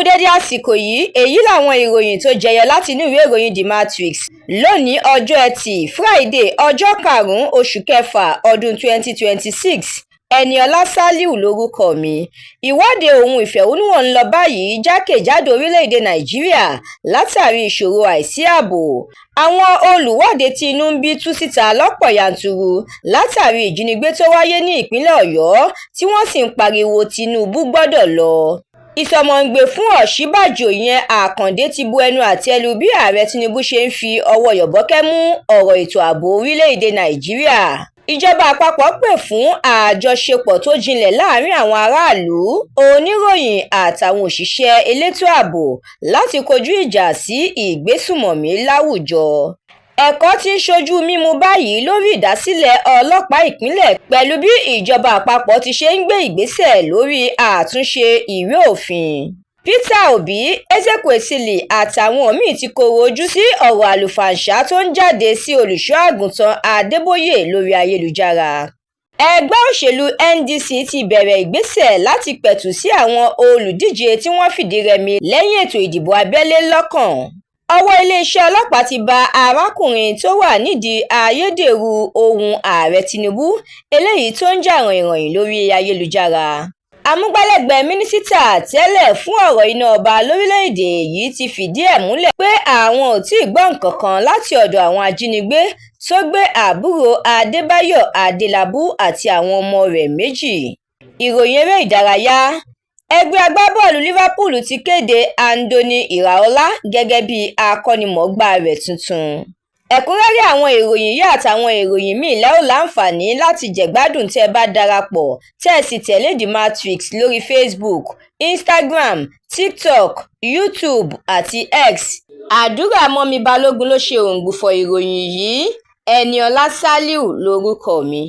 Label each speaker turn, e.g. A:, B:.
A: Dédé àsìkò yìí. Èyí làwọn ìròyìn tó jẹyọ láti inú ìwé ìròyìn The Matrix lónìí, ọjọ́ Etí Friday, ọjọ́ karùn-ún oṣù kẹfà ọdún 2026. Eniola Saliu lórúkọ mi. Ìwọ́de ohun ìfẹ̀hónúhàn ń lọ báyìí jákèjádò orílẹ̀-èdè Nàìjíríà látàrí ìṣòro àìsí ààbò. Àwọn olùwọ́de tí inú ń bí tú síta lọ́pọ̀ yanturu látàrí ìjínigbé tó wáyé ní ìpínlẹ̀ Ọ̀yọ́, tí wọ́n sì ń pariwo Tinubu gbọ́dọ̀ lọ. Ìsọ̀mọ̀ǹgbè fún Òsínbàjò ìyẹn Àkàndé ti bu ẹnu àtẹ́ lu bí Ààrẹ Tinubu ṣe ń fi ọwọ́ yọ̀bọ̀kẹ́ mú ọ̀rọ̀ ètò ààbò orílẹ̀-èdè Nàìjíríà. Ìjọba àpapọ̀ pè fún àjọṣepọ̀ tó jinlẹ̀ láàrin àwọn aráàlú, oníròyìn àtàwọn òṣìṣẹ́ elétò ààbò láti kojú ìjà sí ìgbésùnmọ̀mí láwùjọ. Ẹ̀kọ́ tí ń ṣojú mímu báyìí lórí ìdásílẹ̀ ọlọ́pàá ìpínlẹ̀ pẹ̀lú bí ìjọba àpapọ̀ ti ṣe ń gbé ìgbésẹ̀ lórí àtúnṣe ìwé òfin. Peter Obi, Ezekwesili àtàwọn míín ti kọ̀rọ̀ ojú sí ọ̀rọ̀ àlùfàǹsá tó ń jáde sí Olùṣọ́-àgùntàn Adébóyè lórí ayélujára. Ẹgbẹ́ òṣèlú NDC ti bẹ̀rẹ̀ ìgbésẹ̀ láti pẹ̀tù sí àwọn olùdíje tí wọ́n fìdí rẹmi lẹ́yìn ètò ìdìbò abẹ́lé lọ́kàn. Ọwọ́ iléeṣẹ́ ọlọ́pàá ti bá arákùnrin tó wà nídìí ayédèrú ohùn Ààrẹ Tinubu eléyìí tó ń jà ròhìnròhìn lórí ayélujára. Amúgbálẹ́gbẹ̀ẹ́ mínísítà tẹ́lẹ̀ fún ọ̀rọ̀ iná ọba lórílẹ̀‐èdè yìí ti fìdí ẹ̀ múlẹ̀ pé àwọn ò tí ì gbọ́ nǹkan kan láti ọ̀dọ̀ àwọn ajínigbé tó gbé àbúrò Adébáyọ̀ Adélábù àti àwọn ọmọ rẹ̀ méjì. Ìròyìn eré ìdárayá. Ẹgbẹ́ agbábọ́ọ̀lù Liverpool ti kéde Andoni Iraola gẹ́gẹ́ bí akọ́nimọ̀ọ́gbá rẹ̀ tuntun. Ẹ̀kúnrẹ́rẹ́ àwọn ìròyìn yìí àtàwọn ìròyìn míì lẹ́ ó láǹfààní láti jẹ̀gbádùn tẹ́ ẹ bá darapọ̀ tẹ́ ẹ sì tẹ̀lé The Matrix lórí Facebook, Instagram, TikTok, YouTube àti X. Àdúrà mọ́mì Balógun ló ṣe òǹgbùfọ̀ ìròyìn yìí. Eniola Saliu lórúkọ mi.